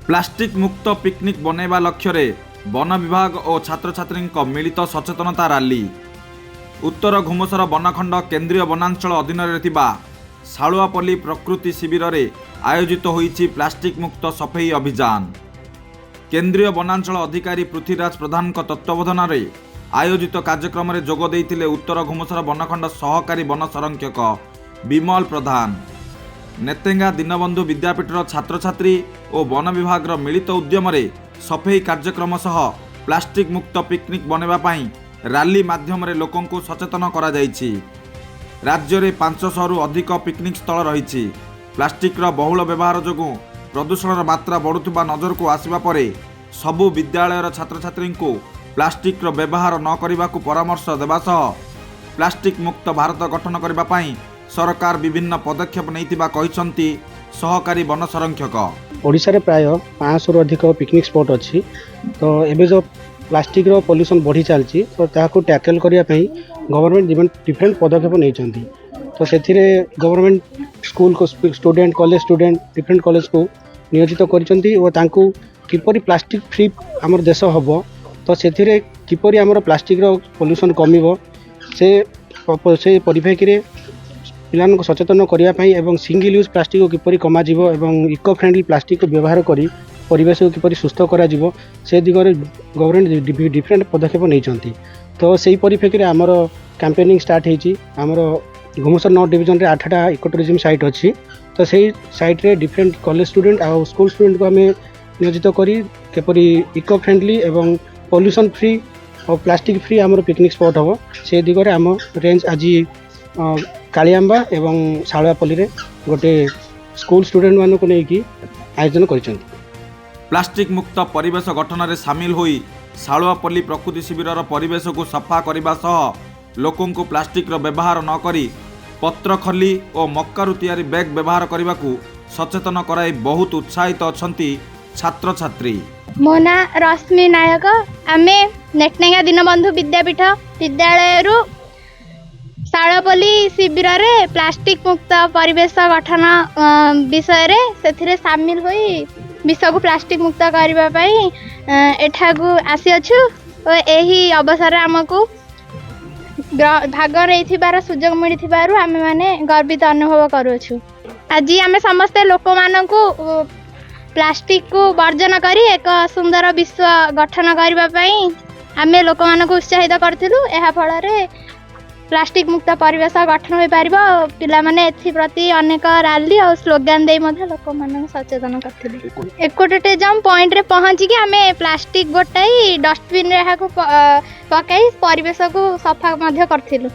Plastic ମୁକ୍ତ picnic ବନାଇବା ଲକ୍ଷ୍ୟରେ ବନ ବିଭାଗ ଓ ଛାତ୍ରଛାତ୍ରୀଙ୍କ ମିଳିତ ସଚେତନତା ରାଲି। ଉତ୍ତର ଘୁମୁସର ବନଖଣ୍ଡ କେନ୍ଦ୍ରୀୟ ବନାଞ୍ଚଳ ଅଧୀନରେ ଥିବା ଶାଳୁଆପଲ୍ଲୀ ପ୍ରକୃତି ଶିବିରରେ ଆୟୋଜିତ ହୋଇଛି ପ୍ଲାଷ୍ଟିକ୍ ମୁକ୍ତ ସଫେଇ ଅଭିଯାନ। କେନ୍ଦ୍ରୀୟ ବନାଞ୍ଚଳ ଅଧିକାରୀ ପୃଥ୍ୱୀରାଜ ପ୍ରଧାନଙ୍କ ତତ୍ତ୍ୱାବଧାନରେ ଆୟୋଜିତ କାର୍ଯ୍ୟକ୍ରମରେ ଯୋଗ ଦେଇଥିଲେ ଉତ୍ତର ଘୁମୁସର ବନଖଣ୍ଡ ସହକାରୀ ବନ ସଂରକ୍ଷକ ବିମଲ ପ୍ରଧାନ। ନେତେଙ୍ଗା ଦୀନବନ୍ଧୁ ବିଦ୍ୟାପୀଠର ଛାତ୍ରଛାତ୍ରୀ ଓ ବନ ବିଭାଗର ମିଳିତ ଉଦ୍ୟମରେ ସଫେଇ କାର୍ଯ୍ୟକ୍ରମ ସହ ପ୍ଲାଷ୍ଟିକ୍ ମୁକ୍ତ ପିକନିକ୍ ବନାଇବା ପାଇଁ ରାଲି ମାଧ୍ୟମରେ ଲୋକଙ୍କୁ ସଚେତନ କରାଯାଇଛି। ରାଜ୍ୟରେ 500ରୁ ଅଧିକ ପିକନିକ୍ ସ୍ଥଳ ରହିଛି। ପ୍ଲାଷ୍ଟିକ୍ର ବହୁଳ ବ୍ୟବହାର ଯୋଗୁଁ ପ୍ରଦୂଷଣର ମାତ୍ରା ବଢ଼ୁଥିବା ନଜରକୁ ଆସିବା ପରେ ସବୁ ବିଦ୍ୟାଳୟର ଛାତ୍ରଛାତ୍ରୀଙ୍କୁ ପ୍ଲାଷ୍ଟିକ୍ର ବ୍ୟବହାର ନ କରିବାକୁ ପରାମର୍ଶ ଦେବା ସହ ପ୍ଲାଷ୍ଟିକ୍ ମୁକ୍ତ ଭାରତ ଗଠନ କରିବା ପାଇଁ ସରକାର ବିଭିନ୍ନ ପଦକ୍ଷେପ ନେଇଥିବା କହିଛନ୍ତି ସହକାରୀ ବନ ସଂରକ୍ଷକ। ଓଡ଼ିଶାରେ ପ୍ରାୟ 500ରୁ ଅଧିକ ପିକନିକ୍ ସ୍ପଟ୍ ଅଛି। ତ ଏବେ ଯେଉଁ ପ୍ଲାଷ୍ଟିକ୍ର ପଲ୍ୟୁସନ୍ ବଢ଼ି ଚାଲିଛି, ତ ତାହାକୁ ଟ୍ୟାକେଲ୍ କରିବା ପାଇଁ ଗଭର୍ଣ୍ଣମେଣ୍ଟ ଡିଫରେଣ୍ଟ ପଦକ୍ଷେପ ନେଇଛନ୍ତି। ତ ସେଥିରେ ଗଭର୍ଣ୍ଣମେଣ୍ଟ ସ୍କୁଲକୁ ଷ୍ଟୁଡେଣ୍ଟ, କଲେଜ ଷ୍ଟୁଡେଣ୍ଟ, ଡିଫରେଣ୍ଟ କଲେଜକୁ ନିୟୋଜିତ କରିଛନ୍ତି ଓ ତାଙ୍କୁ କିପରି ପ୍ଲାଷ୍ଟିକ୍ ଫ୍ରି ଆମର ଦେଶ ହେବ, ତ ସେଥିରେ କିପରି ଆମର ପ୍ଲାଷ୍ଟିକ୍ର ପଲ୍ୟୁସନ୍ କମିବ, ସେ ପରିପ୍ରେକ୍ଷୀରେ ପିଲାମାନଙ୍କୁ ସଚେତନ କରିବା ପାଇଁ ଏବଂ ସିଙ୍ଗିଲ୍ ୟୁଜ୍ ପ୍ଲାଷ୍ଟିକ୍କୁ କିପରି କମାଯିବ ଏବଂ ଇକୋ ଫ୍ରେଣ୍ଡଲି ପ୍ଲାଷ୍ଟିକ୍କୁ ବ୍ୟବହାର କରି ପରିବେଶକୁ କିପରି ସୁସ୍ଥ କରାଯିବ, ସେ ଦିଗରେ ଗଭର୍ଣ୍ଣମେଣ୍ଟ ଡିଫରେଣ୍ଟ ପଦକ୍ଷେପ ନେଇଛନ୍ତି। ତ ସେଇ ପରିପ୍ରେକ୍ଷୀରେ ଆମର କ୍ୟାମ୍ପେନିଂ ଷ୍ଟାର୍ଟ ହେଇଛି। ଆମର ଘୁମୁସର ନର୍ଥ ଡିଭିଜନରେ ଆଠଟା ଇକୋ ଟୁରିଜିମ୍ ସାଇଟ୍ ଅଛି। ତ ସେଇ ସାଇଟ୍ରେ ଡିଫରେଣ୍ଟ କଲେଜ ଷ୍ଟୁଡେଣ୍ଟ ଆଉ ସ୍କୁଲ ଷ୍ଟୁଡେଣ୍ଟକୁ ଆମେ ନିୟୋଜିତ କରି କିପରି ଇକୋ ଫ୍ରେଣ୍ଡଲି ଏବଂ ପଲ୍ୟୁସନ୍ ଫ୍ରି ଓ ପ୍ଲାଷ୍ଟିକ୍ ଫ୍ରି ଆମର ପିକନିକ୍ ସ୍ପଟ୍ ହେବ, ସେ ଦିଗରେ ଆମ ରେଞ୍ଜ ଆଜି କାଳିଆମ୍ବା ଏବଂ ଶାଳୁଆପଲ୍ଲୀରେ ଗୋଟେ ସ୍କୁଲ ଷ୍ଟୁଡେଣ୍ଟମାନଙ୍କୁ ନେଇକି ଆୟୋଜନ କରିଛନ୍ତି। ପ୍ଲାଷ୍ଟିକ୍ ମୁକ୍ତ ପରିବେଶ ଗଠନରେ ସାମିଲ ହୋଇ ଶାଳୁଆପଲ୍ଲୀ ପ୍ରକୃତି ଶିବିରର ପରିବେଶକୁ ସଫା କରିବା ସହ ଲୋକଙ୍କୁ ପ୍ଲାଷ୍ଟିକ୍ର ବ୍ୟବହାର ନ କରି ପତ୍ର ଖଲି ଓ ମକାରୁ ତିଆରି ବ୍ୟାଗ୍ ବ୍ୟବହାର କରିବାକୁ ସଚେତନ କରାଇ ବହୁତ ଉତ୍ସାହିତ ଅଛନ୍ତି ଛାତ୍ରଛାତ୍ରୀ। ମୋ ନାଁ ରଶ୍ମି ନାୟକ। ଆମେ ନେଟନେଙ୍ଗା ଦୀନବନ୍ଧୁ ବିଦ୍ୟାପୀଠ ବିଦ୍ୟାଳୟରୁ ଶାଳପଲ୍ଲୀ ଶିବିରରେ ପ୍ଲାଷ୍ଟିକ୍ ମୁକ୍ତ ପରିବେଶ ଗଠନ ବିଷୟରେ ସେଥିରେ ସାମିଲ ହୋଇ ବିଶ୍ୱକୁ ପ୍ଲାଷ୍ଟିକ୍ ମୁକ୍ତ କରିବା ପାଇଁ ଏଠାକୁ ଆସିଅଛୁ ଓ ଏହି ଅବସରରେ ଆମକୁ ଭାଗ ନେଇଥିବାର ସୁଯୋଗ ମିଳିଥିବାରୁ ଆମେମାନେ ଗର୍ବିତ ଅନୁଭବ କରୁଅଛୁ। ଆଜି ଆମେ ସମସ୍ତେ ଲୋକମାନଙ୍କୁ ପ୍ଲାଷ୍ଟିକକୁ ବର୍ଜନ କରି ଏକ ସୁନ୍ଦର ବିଶ୍ୱ ଗଠନ କରିବା ପାଇଁ ଆମେ ଲୋକମାନଙ୍କୁ ଉତ୍ସାହିତ କରିଥିଲୁ। ଏହା ଫଳରେ ପ୍ଲାଷ୍ଟିକ ମୁକ୍ତ ପରିବେଶ ଗଠନ ହୋଇପାରିବ। ଆଉ ପିଲାମାନେ ଏଥିପ୍ରତି ଅନେକ ରାଲି ଆଉ ସ୍ଲୋଗାନ ଦେଇ ମଧ୍ୟ ଲୋକମାନଙ୍କୁ ସଚେତନ କରିଥିଲେ। ଇକୋଟୁରିଜମ୍ ପଏଣ୍ଟରେ ପହଞ୍ଚିକି ଆମେ ପ୍ଲାଷ୍ଟିକ ଗୋଟାଇ ଡଷ୍ଟବିନରେ ଏହାକୁ ପକାଇ ପରିବେଶକୁ ସଫା ମଧ୍ୟ କରିଥିଲୁ।